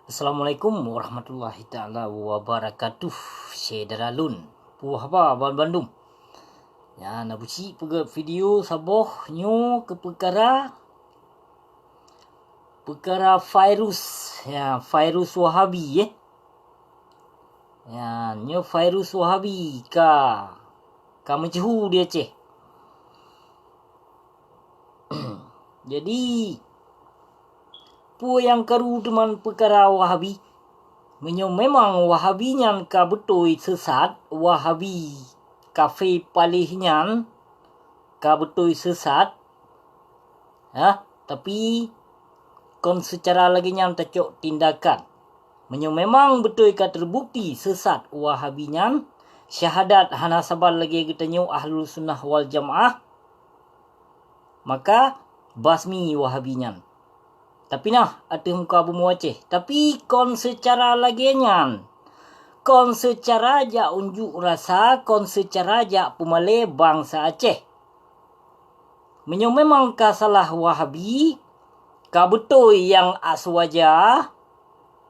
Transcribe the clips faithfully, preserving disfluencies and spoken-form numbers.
Assalamualaikum warahmatullahi taala wabarakatuh. Syedara lôn, peue haba ban bandum? Ya, na beusi peugét video saboh nyoe keu peukara, peukara virus, ya, virus Wahabi, eh. Ya, nyoe virus Wahabi ka, ka meuceuhu di Aceh. Jadi, peue nyang karu teuma peukara Wahabi? Meunyoe memang Wahabi nyan ka beutôi sesat, Wahabi kafé paléh nyan ka beutôi sesat, ha, tapi kon seucara lagée nyan tacok tindakan. Meunyoe memang beutôi ka teubukti sesat Wahabi nyan, syahadat hana saban lagée geutanyoe Ahlus Sunnah wal Jamaah, maka basmi Wahabi nyan. Tapi nah, ateueh muka bumoe Aceh. Tapi kon seucara lagée nyan. Kon seucara jak unjuk rasa, kon seucara jak peumalée bansa Aceh. Meunyoe memang ka salah Wahabi, ka beutôi nyang Aswaja,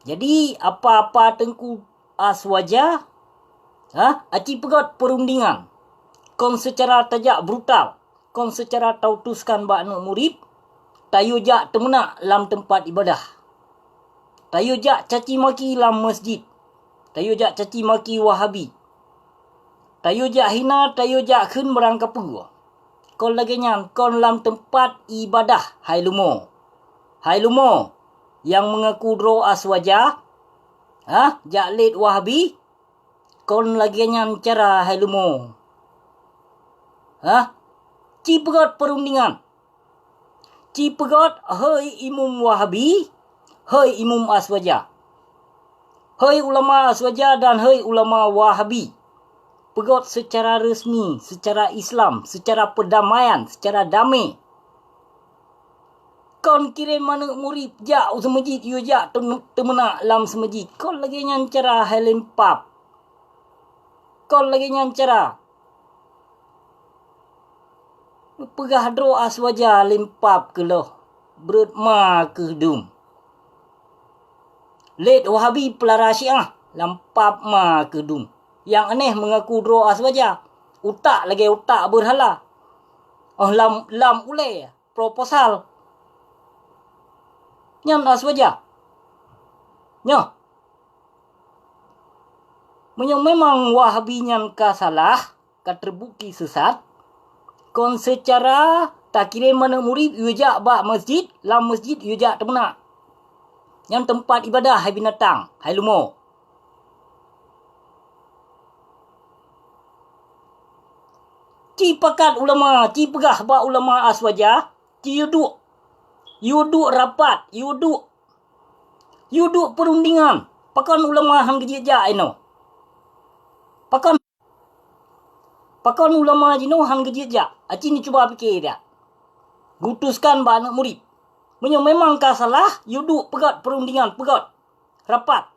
jadi apa-apa Teungku Aswaja, ha, aci peugét peurundingan. Kon seucara tajak brutal, kon seucara tautuskan bak aneuk murit, tayue jak teumeunak lam teumpat ibadah. Tayue jak caci maki lam masjid. Tayue jak caci maki Wahabi. Tayue jak hina, tayue jak kheun barang kapeue. Kon lagée nyan, kon lam teumpat ibadah, hai lumo. Hai lumo, nyang meungaku droe Aswaja, ha, jak lét Wahabi, kon lagée nyan cara hai lumo. Ha? Ci peugét peurundingan. Ci peugét, hei imum Wahabi, hei imum Aswaja. Hei ulama Aswaja dan hei ulama Wahabi. Peugét seucara resmi, seucara Islam, seucara peudamaian, seucara damé. Kon kirém aneuk murit jak u seumeujid, yue jak teum-, teumeunak lam seumeujid. Kon lagée nyan cara hai lempap. Kon lagée nyan cara. Peugah droe Aswaja lempap keuloh, breuet ma keuh dum. Lét Wahabi peulara Syiah, lampap ma keuh dum. Nyang aneh meungaku droe Aswaja, utak lagée utak beurhala. Oh, lam, lam ulée proposal. Nyan Aswaja. Nyoh. Meunyoe memang Wahabi nyan ka salah, ka teubukti sesat, kon seucara takirém aneuk murit yue jak bak masjid, lam masjid yue jak teumeunak. Nyan teumpat ibadah hai binatang, hai lumo. Ci pakat ulama, ci peugah bak ulama Aswaja, ci yue duek. Yue duek rapat, yue duek. Yue duek peurundingan. Pakon ulama han geujak-jak inoe? Pakon, pakon ulama jinoe han geujak-jak? Aci ni cuba pike dak. Geuutuskan bak aneuk murit. Meunyoe memang ka salah, yue duek peugét peurundingan, peugét rapat.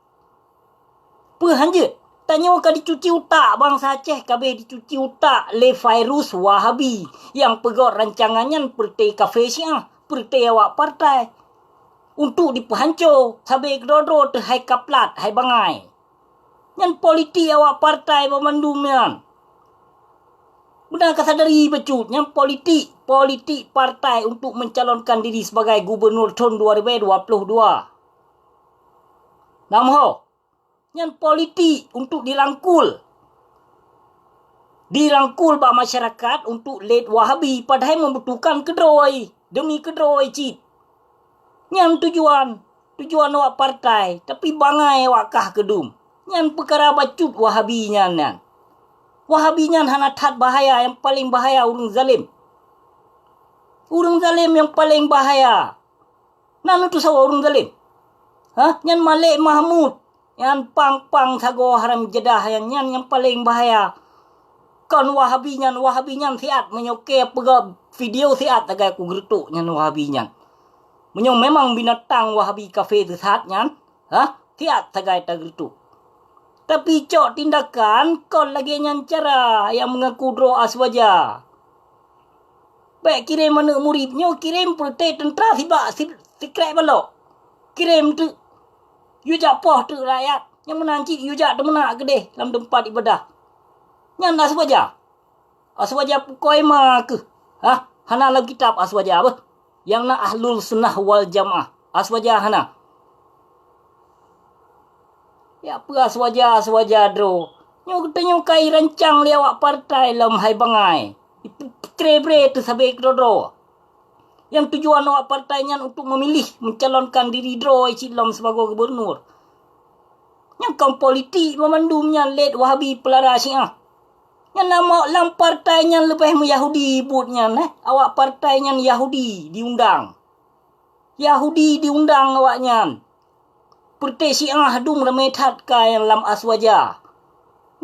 Peue han jeuet? Tanyoe ka dicuci utak, bansa Aceh ka abéh dicuci utak lé virus Wahabi nyang peugét rancangan nyan peureuté kafé Syiah, peureuté awak partai. Untuk dipeuhanco, sabé keudroe-droe teuh hai kaplat, hai bangai. Nyan politik awak partai banmandum nyan. Beuna ka sadari bacut, nyan politik, politik partai untuk mencalonkan diri sebagai gubernur thon dua ribu dua puluh dua. Nam ho, nyan politik untuk dirangkul. Dirangkul bak masyarakat untuk lét Wahabi, padahai membutuhkan keudroe, demi keudroe cit. Nyan tujuan, tujuan awak partai, tapi bangai awak kah keudum. Nyan peukara bacut Wahabi nyan, nyan. Wahabi nyan hana that bahaya, nyang paleng bahaya ureuëng zalem. Ureuëng zalem nyang paleng bahaya. Na neuteusoe ureuëng zalem? Hah? Nyan Malek Mahmud. Nyan pang-pang sagoe haram jadah nyan, nyan nyang paleng bahaya. Kon Wahabi nyan, Wahabi nyan siat meunyoe keu peugah video siat sagai kugeureutok nyan Wahabi nyan. Meunyoe memang binatang Wahabi kafé sesat nyan, hah? Siat sagai tageureutok. Tapi cok tindakan kon lagée nyan cara nyang meungaku droe Aswaja. Bék kirém aneuk murit nyoe, kirém peureuté teuntra sibak si-, sikrek balok. Kirém teuk. Yue jak poh teuk rakyat, nyang meunan cit yue jak teumeunak keudeh lam teumpat ibadah. Nyan Aswaja. Aswaja pukoe ma keuh. Hah? Hana lam kitab Aswaja beuh. Nyang na Ahlus Sunnah wal Jamaah. Aswaja hana. Ya peue Aswaja, Aswaja droe. Nyoe geutanyoe ka irancang lé awak partai lom hai bangai. Ipeukre-bre teuh sabe keudroe-droe. Nyang tujuan awak partai nyan untuk memilih mencalonkan diri droe cit lom sibagoe gubernur. Nyang kon politik banmandum nyan lét Wahabi peulara Syiah. Nyan lam, lam partai nyan leubeh meuyahudi buet nyan, eh. Awak partai nyan Yahudi diundang. Yahudi diundang awaknyan. Peureute Syiah dum ramé that ka nyang lam Aswaja.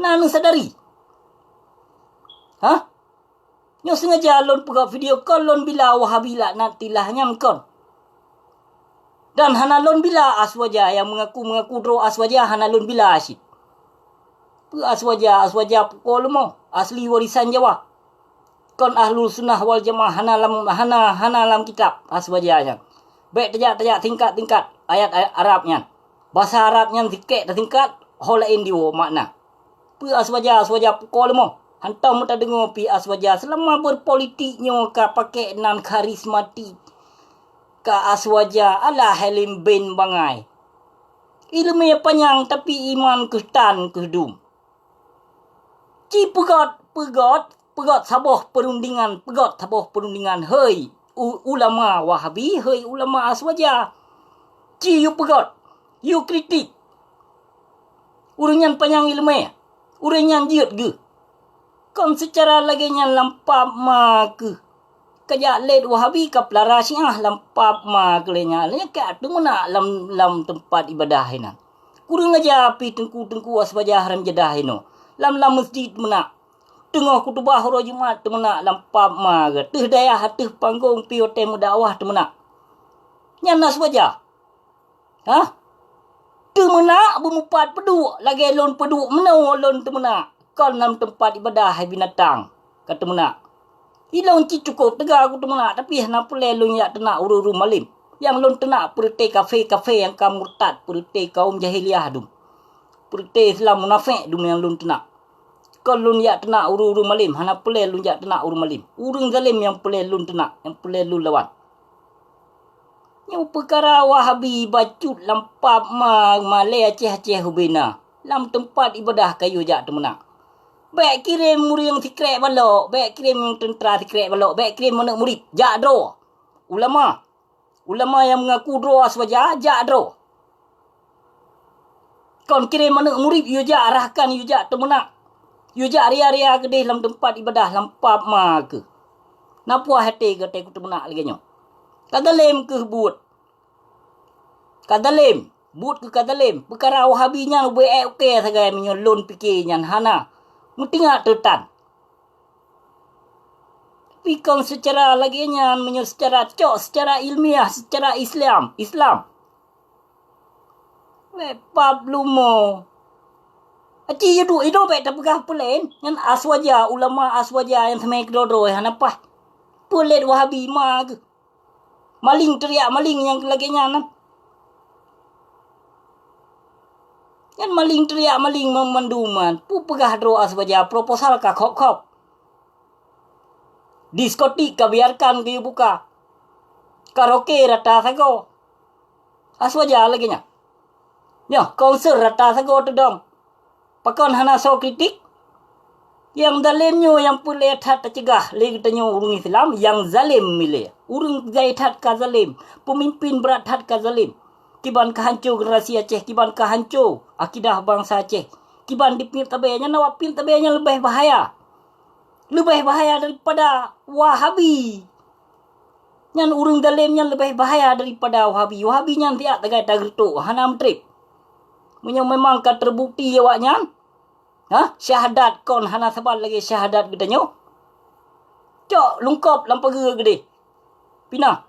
Na neusadari? Hah? Nyoe sengaja lôn peugah video kon lôn bila Wahabi laknatillah nyan kon. Dan hana lôn bila Aswaja nyang meungaku-meungaku droe Aswaja hana lôn bila cit. Peue Aswaja, Aswaja pukoe leumo, asli warisan Jawa. Kon Ahlus Sunnah wal Jamaah hana lam, hana, hana lam kitab Aswaja nyan. Bék tajak-tajak singkat-singkat ayat-ayat Arab nyan. Basa Arab nyan sikek tasingkat, ho laén diwoe makna. Peue Aswaja, Aswaja pukoe leumo. Hantom meuta deungoe pi Aswaja seulama beupolitik nyoe ka pakék nan karismatik. Ka Aswaja ala Halim bin bangai. Ileumé panyang tapi iman keuh tan keuh dum. Ci peugot, peugot, peugot saboh peurundingan, peugot saboh peurundingan. Hei u-, ulama Wahabi, hei ulama Aswaja. Ci yue peugot, yue kritik. Ureuëng nyan panyang ileumé, ureuëng nyan jeuet geuh. Kon seucara lagée nyan lam pap ma keuh. Ka jak lét Wahabi ka peulara Syiah lam pap ma keuh lé nyan. Lé nyan ka teumeunak lam, lam teumpat ibadah inan. Kureueng aja pih teungku-teungku Aswaja haram jadah inoe. Lam, lam meuseujid meunak. Teungoh khutubah uroe Jumat teumeunak lam pap ma geuh. Teuh dayah ateueh panggong pih watée meudakwah teumeunak. Nyan Aswaja. Hah? Teumeunak beumupat peuduek lagée lôn peuduek meunoe lôn teumeunak. Kon lam teumpat ibadah hai binatang ka teumeunak. Ilôn cit cukôp teuga kuteumeunak, tapi hana peureulée lôn jak teunak ureuëng-ureuëng malem. Nyang lôn teunak peureute kafé-kafé nyang ka murtad, peureute kaum jahiliah dum. Peureute Islam munafék dum nyang lôn teunak. Kon lôn jak teunak ureuëng-ureuëng malem, hana peureulée lôn jak teunak ureuëng malem. Ureuëng zalem nyang peureulée lôn teunak, nyang peureulée lôn lawan. Nyoe peukara Wahabi bacut lam pap ma malée Aceh-Aceh ubena, lam teumpat ibadah ka yue jak teumeunak. Bék kirém ureuëng sikrek balok, bék kirém teuntra sikrek balok, bék kirém aneuëk murit, jak droe. Ulama, ulama nyang meungaku droe Aswaja, jak droe. Kon kirém aneuëk murit yue jak arahkan, yue jak teumeunak. Yue jak ria-ria keudeh lam teumpat ibadah, lam pap ma keuh. Na puah até geutanyoe kuteumeunak lagée nyoe. Ka zalem keuh buet. Ka zalem, buet keuh ka zalem. Peukara Wahabi nyan ubé ék ukée sagai meunyoe lôn pike nyan hana. Meutingat teutan. Tapi kon seucara lagée nyan, meunyoe seucara cok, seucara ilmiah, seucara Islam, Islam. Bék pap lumo. Aci yue duek ido bék tapeugah peulén. Nyan Aswaja, ulama Aswaja nyang seumé keudroe-droe hana paih. Peulét Wahabi ma geuh. Maling teriak maling nyang lagée nyan. Nyan maling teriak maling meumandum nyan. Peue peugah droe Aswaja proposal ka khop-khop. Diskotik ka biarkan geuyue buka. Karaoke rata sagoe. Aswaja lagée nyan. Nyoh, konser rata sagoe teudong. Pakon hana soe kritik? Nyang zalem nyoe nyang peureulée that tacegah lé geutanyoe ureuëng Islam, nyang zalem ilée. Ureuëng jai that ka zalem, peumimpin brat that ka zalem. Kiban ka hanco generasi Aceh, kiban ka hanco akidah bansa Aceh. Kiban dipiet tabée nyan, awak piet tabée nyan leubeh bahaya. Leubeh bahaya daripada Wahabi. Nyan ureuëng zalem nyan leubeh bahaya daripada Wahabi. Wahabi nyan siat tagai tageureutok, hana meutreb. Meunyoe memang ka terbukti awaknyan, ha, syahadat kon hana saban lagée syahadat geutanyoe. Cok lungkop lam pageue geudeh. Pinah.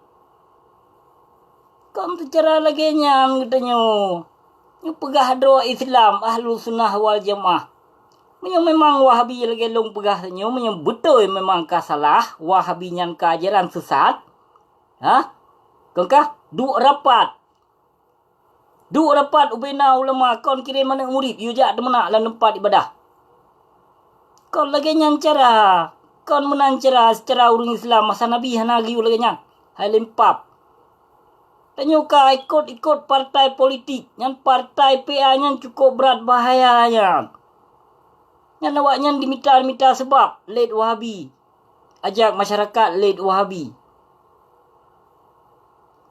Kon seucara lagée nyan geutanyoe. Nyoe peugah droe Islam Ahlus Sunnah wal Jamaah. Meunyoe memang Wahabi lagée lôn peugah tanyoe, meunyoe beutôi memang ka salah, Wahabi nyan ka ajaran sesat, ha? Kon kah duek rapat. Duek rapat ubena ulama kon kirém aneuëk murit yue jak teumeunak lam teumpat ibadah. Kon lagée nyan cara, kon meunan cara seucara ureuëng Islam masa Nabi hana geuyue lagée nyan. Hai lempap. Tanyoe ka ikot-ikot partai politik, nyan partai P A nyan cukôp brat bahaya nyan. Nyan awaknyan dimita-mita seubab lét Wahabi. Ajak masyarakat lét Wahabi.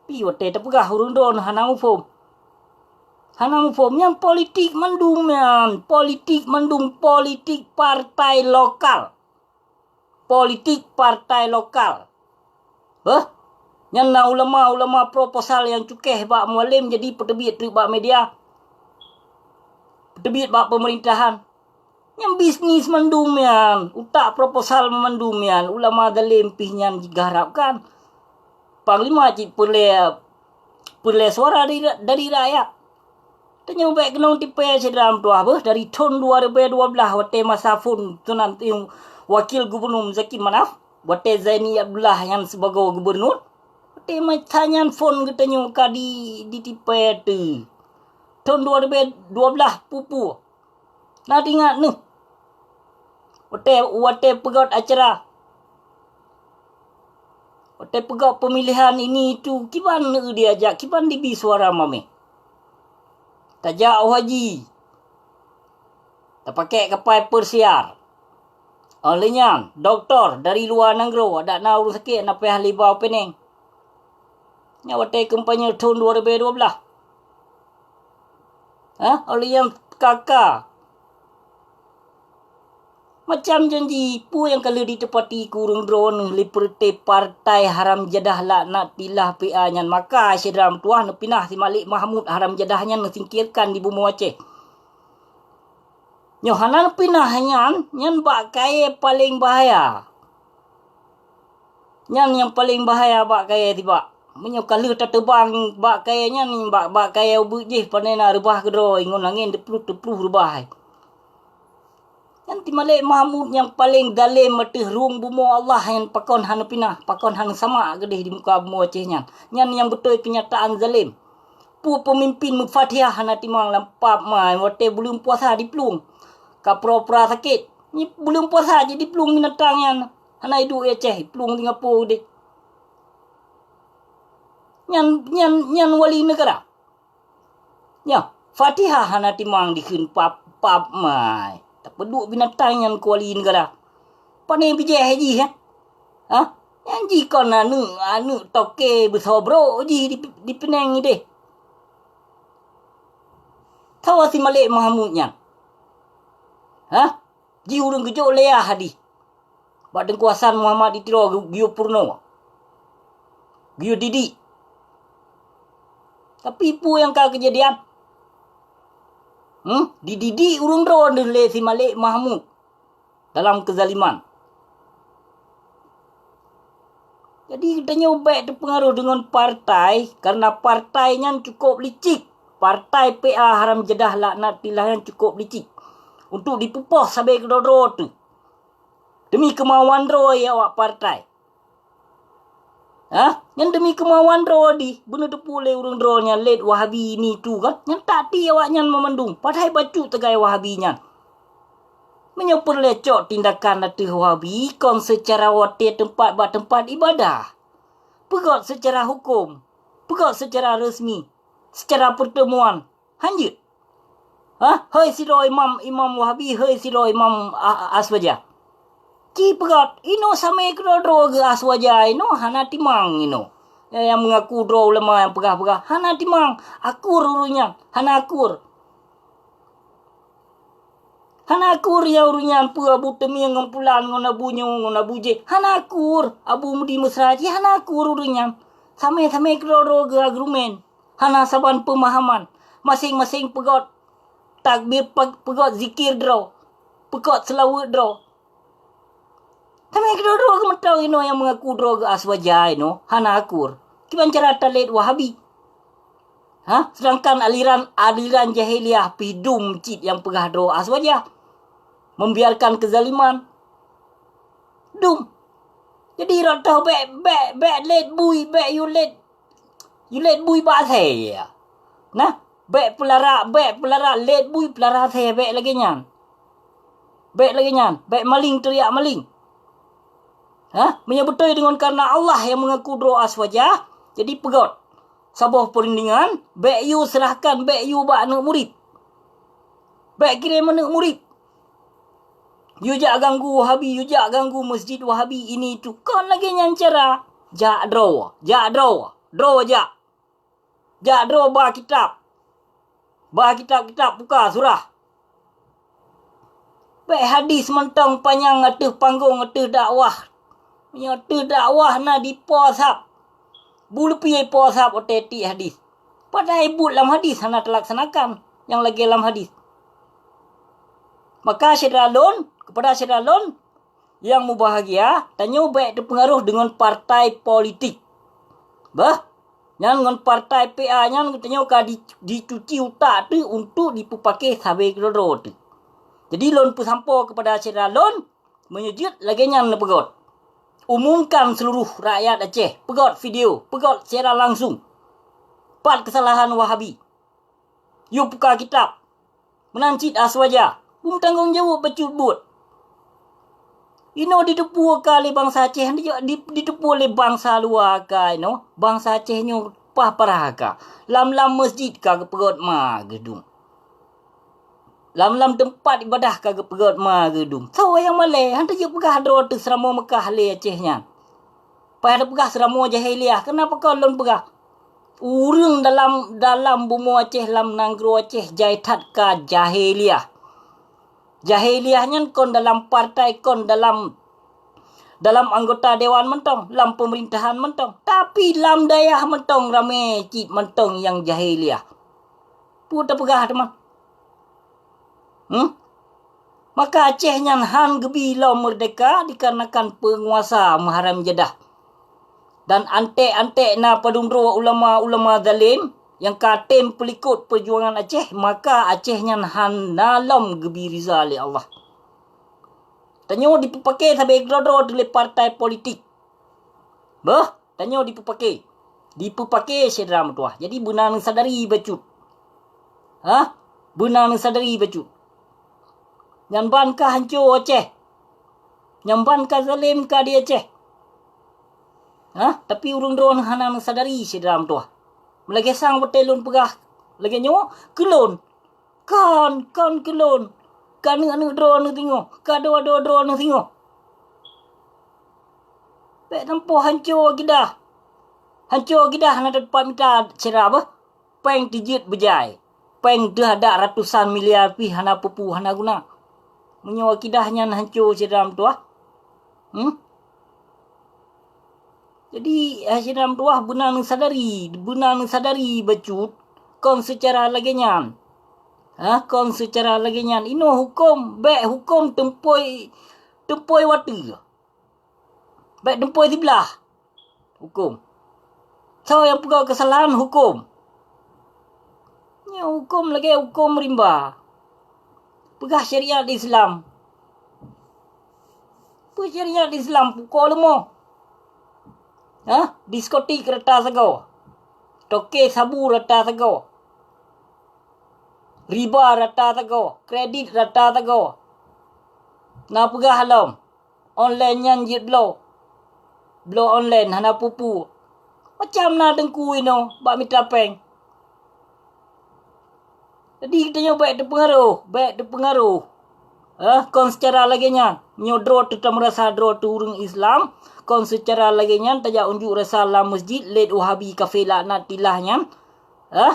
Pi watée tapeugah ureuëng droe hana muphom. Hana muphom nyan politik mandum nyan, politik mandum, politik partai lokal. Politik partai lokal. Heh, nyan na ulama-ulama proposal nyang cukéh bak mualem jadi peuteubiet teuk bak media. Peuteubiet bak peumeurintahan. Nyan bisnis mandum nyan, utak proposal mandum nyan, ulama dalem pih nyan jigarapkan. Panglima cit peureulée, peureulée suara dari, dari rakyat. Tanyoe bék keunong tipée syedara meutuwah beuh dari thon dua ribée dua blaih watée masa phon Tuan Wakil Gubunur Muzakir Manaf, watée Zaini Abdullah nyan sibagoe gubunur. Watée masa nyan phon geutanyoe ka di, ditipée teuh. Thon dua ribée dua blaih pue-pue. Na teuingat neuh. Watée, watée peugét acara. Watée peugét peumilihan ini itu, kiban neueu diajak, kiban dibi suara mameh. Tajak u haji. Tapakék kapai peusiar. Óh lheueh nyan, dokto dari luwa nanggroe, adak na ureuëng sakét na payah libau pinéng. Nyan watée kampanye thon dua ribée dua blaih. Hah? Óh lheueh nyan K K. Macam janji, peue nyang ka lheueh jiteupati keu ureuëng droeneuh lé peureute partai haram jadah laknatillah P A nyan, maka syedara meutuwah neupinah si Malik Mahmud haram jadah nyan neusingkirkan di bumoe Aceh. Nyoe hana neupinah nyan, nyan bak kayée paleng bahaya. Nyan nyang paleng bahaya bak kayée tibak. Meunyoe ka lheueh tateubang bak kayée nyan, bak, bak kayée ubeut jih, pane na reubah keudroe ngon angén teupluh-teupluh reubah. Nyan si Malik Mahmud nyang paleng zalem ateueh rueng bumoe Allah nyan pakon hana pinah, pakon hana samak keudeh di muka bumoe Aceh nyan. Nyan nyang beutôi keunyataan zalem. Peue peumimpin meufatihah hana timang lam pap mai watée buleuen puasa diplueng. Ka pura-pura sakét. Nyi buleuen puasa jih diplueng binatang nyan. Hana iduek i Aceh, iplueng Singapura deh. Nyan, nyan, nyan wali neugara. Nyoe, Fatihah hana timang dikheun pap, pap mai. Tapeuduek binatang nyan keu wali neugara. Pane bijéh jih, eh? Hah? Nyan jih kon aneuëk, aneuëk toke beusoe brok jih di, di Penang ideh. Tho si Malik Mahmud nyan. Hah? Jih ureuëng geujok lé yah hadih. Bak Teungku Hasan Muhammad di Tiro geuyue peurunoe. Geuyue didik. Tapi peue nyang ka keujadian? Hmm? Dididik ureuëng droe lé si Malik Mahmud dalam keuzaliman. Jadi, geutanyoe bék teupeungaroh deungon partai, karena partai nyan cukôp licik. Partai P A haram jadah laknatillah nyan cukôp licik. Untuk dipeupoh sabe keudroe-droe teuh. Demi keumauan droe awak partai. Hah? Nyan demi keumauan droe dih, beuneuteupeu lé ureuëng droe nyan lét Wahabi ni tu kan? Nyan taktik awaknyan meumandum, padahai bacut teugai Wahabi nyan. Meunyoe peureulée cok tindakan ateueh Wahabi, kon seucara watée teumpat bak teumpat ibadah. Peugét seucara huköm, peugét seucara resmi, seucara peurteumuan, hanjeuet. Hah? Hei sidroe imam, imam Wahabi, hei sidroe imam a-, a-, Aswaja. Ci peugét, inoe samé keudroe-droe geu Aswaja inoe hana timang inoe. Ya, nyang meungaku droe ulama nyang peugah-peugah, hana timang, akur ureuëng nyan, hana akur. Hana akur ya ureuëng nyan peue Abu Teumie ngon Pulan ngon Abu Nyoe ngon Abu Jeh. Hana akur. Abu Mudi Mesra jih hana akur ureuëng nyan. Samé-samé keudroe-droe geu argumen. Hana saban peumahaman. Maséng-maséng peugét takbir, pe-, peugét zikir droe. Peugét seulaweuet droe. Tapi keudroe-droe geumeutong inoe nyang meungaku droe geu Aswaja inoe hana akur. Kiban cara talét Wahabi. Ha? Sedangkan aliran, aliran jahiliyah pih dum cit nyang peugah droe Aswaja. Membiarkan kezaliman. Dum. Jadi rot toh bék, bék, bék lét bui, bék yue lét, yue lét bui bak asèe. Nah, Bék peulara, bék peulara, lét bui peulara asée, bék lagée nyan. Bék lagée nyan, bék maling teriak maling. Hah? Meunyoe beutôi deungon kareuna Allah nyang meungaku droe Aswaja, jadi peugét saboh peurundingan, bék yue seurahkan, bék yue bak aneuëk murit. Bék kirém aneuëk murit. Yue jak ganggu Wahabi, yue jak ganggu masjid Wahabi, ini itu. Kon lagée nyan cara. Jak droe, jak droe, droe jak. Jak droe ba kitab. Ba kitab-kitab buka surah. Bék hadis mantong panyang ateueh panggong ateueh dakwah. Meunyoe ateueh dakwah na dipo sab. Bulupi po sab watée tiek hadis. Padahai buet lam hadis hana teulaksanakan nyang lagée lam hadis. Maka syedara lôn, kepada syedara lôn, nyang mubahgia, tanyoe bék teupeungaroh deungon partai politik. Bah, nyan ngon partai P A nyan tanyoe ka di, dicuci utak teuh untuk dipeupake sabe keudroe-droe teuh. Jadi lôn peusampoe keupada syedara lôn, meunyoe jeuet lagée nyan neupeugét. Umumkan seuluruh rakyat Aceh, peugét video, peugét siaran langsung. Pat keusalahan Wahabi? Yue buka kitab. Meunan cit Aswaja. Beumeutanggong jaweueb bacut buet. Inoe diteupue ka lé bansa Aceh, di, di, diteupue lé bansa luwa ka inoe. Bansa Aceh nyoe paih parah ka. Lam-lam masjid ka geupeugét ma geudum. Lam-lam teumpat ibadah ka geupeugét ma geudum. Soe nyang malée, han tajeuet peugah droe teuh Seuramoe Meukah lé Aceh nyan. Payah tapeugah Seuramoe jahiliah, keureuna pakon lôn peugah? Ureuëng dalam, dalam bumoe Aceh, lam nanggroe Aceh jai that ka jahiliah. Jahiliah nyan kon dalam partai, kon dalam, dalam anggota dewan mantong, lam peumerintahan mantong, tapi lam dayah mantong ramé cit mantong nyang jahiliah. Peue tapeugah teuma? Hmm? Maka Aceh nyan han geubi lom meurdehka dikarenakan peunguasa meuharam jadah. Dan antek-antek na padum droe ulama-ulama zalém nyang ka tem peulikot peujuangan Aceh, maka Aceh nyan hana lom geubi riza lé Allah. Tanyoe dipeupake sabe droe-droe teuh lé partai politik. Beuh, tanyoe dipeupake. Dipeupake syedara meutuwah. Jadi beuna neusadari bacut. Hah? Beuna neusadari bacut. Nyan ban ka hanco Aceh. Nyan ban ka zalém ka di Aceh. Hah? Tapi ureuëng droeneueh hana neusadari syedara meutuwah. Meulagée sang watée lôn peugah lagée nyoe, keu lôn. Kon, kon keu lôn. Ka aneuëk-aneuëk droeneueh singoh, ka adoe-adoe droeneueh singoh. Bék tampôh hanco akidah. Hanco akidah hana teumpat mita syedara beuh. Péng tijeuet beujai. Péng teuh adak ratusan miliar pih hana peue-peue, hana guna. Meunyoe akidah nyan hanco syedara meutuwah. Hmm? Jadi, hai syedara meutuwah, beuna neusadari, beuna neusadari bacut, kon seucara lagée nyan. Ha, kon seucara lagée nyan. Inoe huköm, bék huköm teumpôi, teumpôi watée. Bék teumpôi siblah. Huköm. Soe nyang peugah keusalahan, huköm. Nyoe huköm lagée huköm rimba. Peugah syariat Islam. Peue syariat Islam pukoe leumo? Hah? Diskotik rata sagoe. Toke sabu rata sagoe. Riba rata sagoe. Kredit rata sagoe. Na peugah lom. Online nyan jeuet bloe. Bloe online hana peue-peue. Macam na teungku inoe bak mita péng. Jadi geutanyoe bék teupeungaroh, bék teupeungaroh. Eh, kon seucara lagée nyan. Nyoe droe teuh tameurasa droe teuh ureuëng Islam, kon seucara lagée nyan tajak unjuk rasa lam masjid lét Wahabi kafé laknatillah nyan. Eh,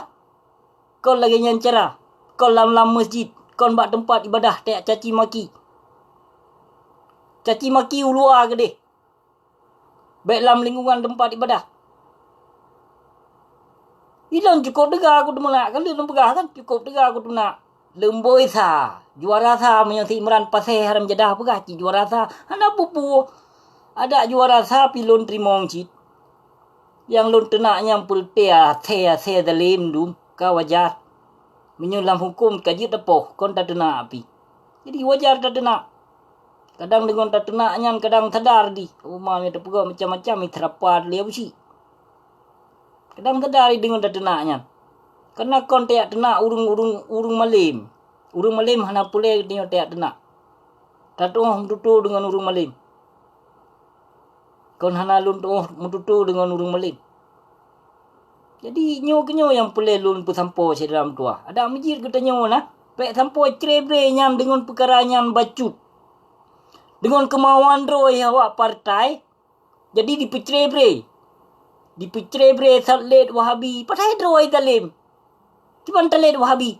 kon lagée nyan cara. Kon lam-lam masjid, kon bak teumpat ibadah tajak caci maki. Caci maki u luwa keudeh. Bék lam lingkungan teumpat ibadah. Ilôn cukôp teuga kuteumeunak, ka lheueh lôn peugah kan, cukôp teuga kuteumeunak. Leumboi sa, juara sa meunyoe si Imran Pasé haram jadah peugah cit juara sa, hana peue-peue. Adak juara sa pih lôn teurimong cit. Nyang lôn teunak nyan peureuté asée-asée zalém dum, ka wajar. Meunyoe lam huköm ka jeuet tapoh, kon tateunak pih. Jadi wajar tateunak. Kadang deungon tateunak nyan kadang sadar di. Uma nyang teupeugah macam-macam, ih, teurapa lé Abusyik. Kadang sadar di deungon tateunak nyan. Karena kon tajak teunak ureuëng-ureuëng ureuëng malem. Ureuëng malem hana peureulée geutanyoe tajak teunak. Tatuoh meututoe deungon ureuëng malem. Kon hana lôn tuoh meututoe deungon ureuëng malem. Jadi nyoe keunyoe nyang peureulée lôn peusampoe syedara meutuwah. Adak meujeuet geutanyoe na, bék sampoe cre-bre nyan deungon peukara nyang bacut. Deungon keumauan droe awak partai, jadi dipeucre-bre. Dipeucre-bre that lét Wahabi. Padahai droe dalem. Kiban talét Wahabi?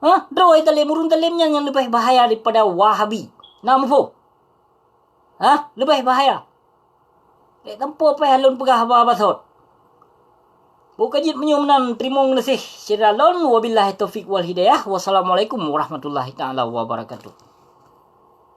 Hah? Droe dalem, ureuëng dalem nyan nyang leubeh bahaya daripada Wahabi. Na muphom? Hah? Leubeh bahaya. Bék sampoe payah lôn peugah haba-haba sot. Boh ka jeuet meunyoe meunan, teurimong gaséh syedara lôn. Wabillahi taufiq wal hidayah. Wassalamualaikum warahmatullahi taala wabarakatuh.